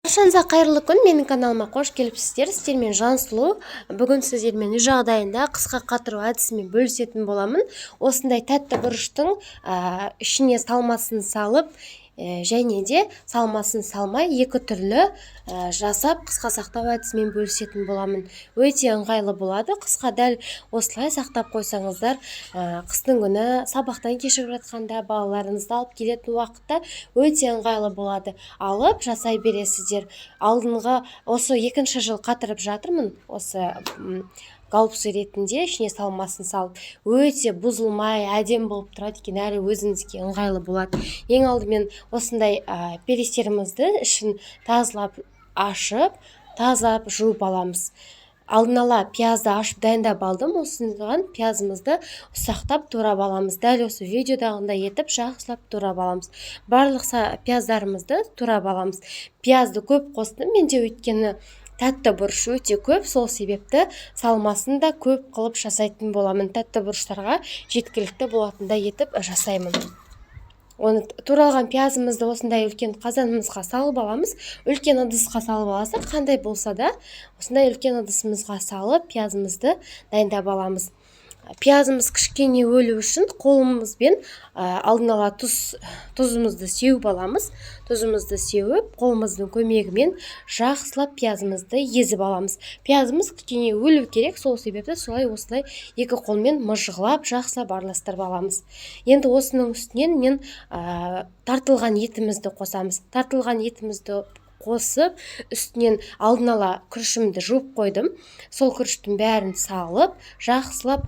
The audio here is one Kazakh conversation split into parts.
Баршаңызға қайырлы күн! Менің каналыма қош келіпсіздер! Сіздермен Жансұлу. Бүгін сіздермен үй жағдайында қысқа қатыру әдісімен бөлісетін боламын. Осындай тәтті бұрыштың ішіне салмасын салып және де салмасын салмай, екі түрлі жасап, қысқа сақтау әдісімен бөлісетін боламын. Өте ыңғайлы болады. Қысқа дәл осылай сақтап қойсаңыздар, қыстың күні сабақтан кешігіп жатқанда, балаларыңызды алып келетін уақытта өте ыңғайлы болады. Алып жасай бересіздер. Алдыңғы осы екінші жыл қатырып жатырмын осы голубцы ретінде, ішіне салмасын салып. Өте бұзылмай, әдемі болып тұрады екен әрі өзіңізге ыңғайлы болады. Ең алдымен осындай перецтерімізді ішін тазалап, ашып, тазалап, жуып аламыз. Алдын ала пиязды ашып, дайындап алдым. Осыған пиязымызды ұсақтап турап аламыз. Дәл осы видеодағындай етіп, жақсылап турап аламыз. Барлық пияздарымызды турап аламыз. Пиязды көп қостым менде, өйткені тәтті бұрыш өте көп. Сол себепті салмасын да көп қылып жасайтын боламын. Тәтті бұрыштарға жеткілікті болатындай етіп жасаймын. Оны туралған пиязымызды осындай үлкен қазанымызға салып аламыз. Үлкен ыдысқа салып алсақ, қандай болса да, осындай үлкен ыдысымызға салып, пиязымызды дайындап аламыз. Пиязымыз кішкене өлу үшін қолымызбен алдын ала тұзымызды сеуіп аламыз. Тұзымызды сеуіп, қолымыздың көмегімен жақсылап пиязымызды езіп аламыз. Пиязымыз кішкене өлу керек, сол себепті солай, осылай екі қолмен мыжғылап, жақсылап араластырып аламыз. Енді осының үстінен мен тартылған етімізді қосамыз. Тартылған етімізді қосып, үстінен алдын ала күрішімді жуып қойдым. Сол күріштің бәрін салып, жақсылап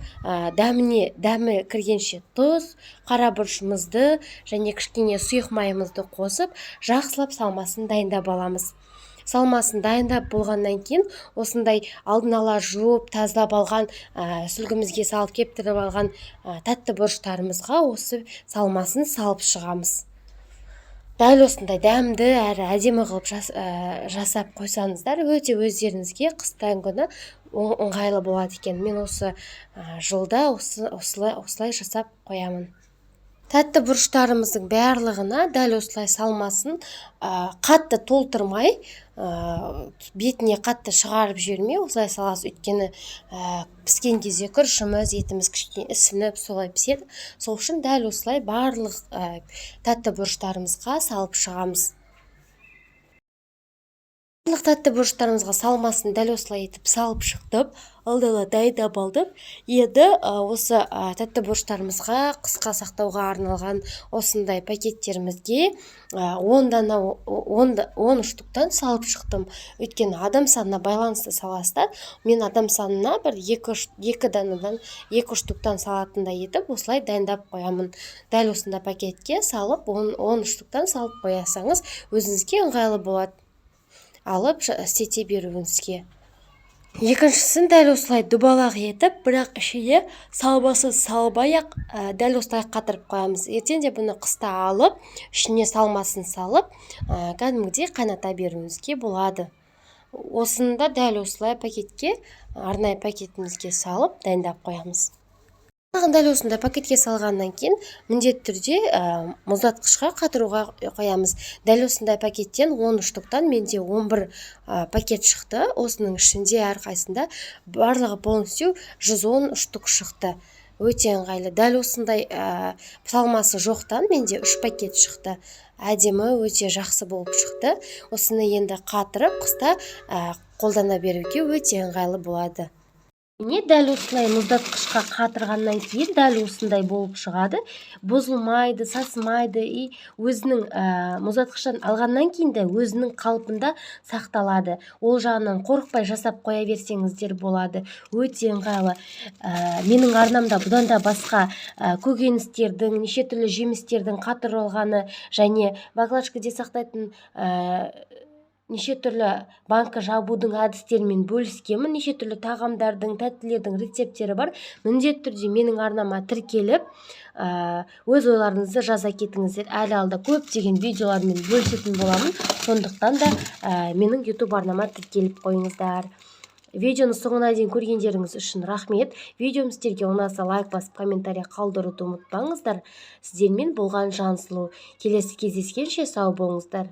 дәміне дәмі кіргенше тұз, қара бұрышымызды және кішкене сұйық майымызды қосып, жақсылап салмасын дайындап аламыз. Салмасын дайындап болғаннан кейін, осындай алдын ала жуып, тазалап алған, сүлгімізге салып кептіріп алған тәтті бұрыштарымызға осы салмасын салып шығамыз. Дәл осындай дәмді әрі әдемі қылып жасап қойсаңыздар, өте өздеріңізге қыстың күні ыңғайлы болады екен. Мен осы жылда осылай жасап қоямын. Тәтті бұрыштарымыздың барлығына дәл осылай салмасын қатты толтырмай, бетіне қатты шығарып жібермей, осылай саласыз. Өйткені піскен кезде күрішіміз, етіміз кішкене ісініп, солай піседі. Сол үшін дәл осылай барлық тәтті бұрыштарымызға салып шығамыз. Барлық тәтті бұрыштарымызға салмасын дәл осылай етіп салып шықтым, алдын ала дайындап алдым. Енді осы тәтті бұрыштарымызға қысқа сақтауға арналған осындай пакеттерімізге 10 дана, 10 штуктан салып шықтым. Өйткені адам санына байланысты саласыздар. Мен адам санына бір екі данадан, екі штуктан салатындай етіп, осылай дайындап қоямын. Дәл осындай пакетке салып, 10 штуктан салып қоясаңыз, өзіңізге ыңғайлы болады алып істете беруіңізге. Екіншісін дәл осылай дубалақ етіп, бірақ ішіне салмасын салмай ақ, дәл осылай қатырып қоямыз. Ертең де бұны қыста алып, ішіне салмасын салып, кәдімгідей қайната беруіңізге болады. Осыны да дәл осылай пакетке, арнайы пакетімізге салып, дайындап қоямыз. Дәл осындай пакетке салғаннан кейін, міндетті түрде мұздатқышқа қатыруға қоямыз. Дәл осындай пакеттен 10 штуктан менде 11 пакет шықты. Осының ішінде әрқайсысында барлығы полностью 110 штук шықты. Өте ыңғайлы. Дәл осындай салмасы жоқтан менде үш пакет шықты. Әдемі, өте жақсы болып шықты. Осыны енді қатырып, қыста қолдана беруге өте ыңғайлы болады. Міне, дәл осылай мұздатқышқа қатырғаннан кейін дәл осындай болып шығады. Бұзылмайды, сасымайды и өзінің мұздатқыштан алғаннан кейін де өзінің қалпында сақталады. Ол жағынан қорықпай жасап қоя берсеңіздер болады. Өте ыңғайлы. Менің арнамда бұдан да басқа көкөністердің, неше түрлі жемістердің қатырылғаны және баклажкаде сақтайтын неше түрлі банка жабудың әдістерімен бөліскенмін. Неше түрлі тағамдардың, тәттілердің рецепттері бар. Міндетті түрде менің арнама тіркеліп, өз ойларыңызды жаза кетіңіздер. Әлі алда көптеген видеолармен бөлісетін боламын. Сондықтан да менің Ютуб арнама тіркеліп қойыңыздар. Видеоны соңына дейін көргендеріңіз үшін рахмет. Видеом сіздерге ұнаса, лайк басып, комментарий қалдыруды ұмытпаңыздар. Сіздермен болған Жансұлу. Келесі кездескенше сау болыңыздар.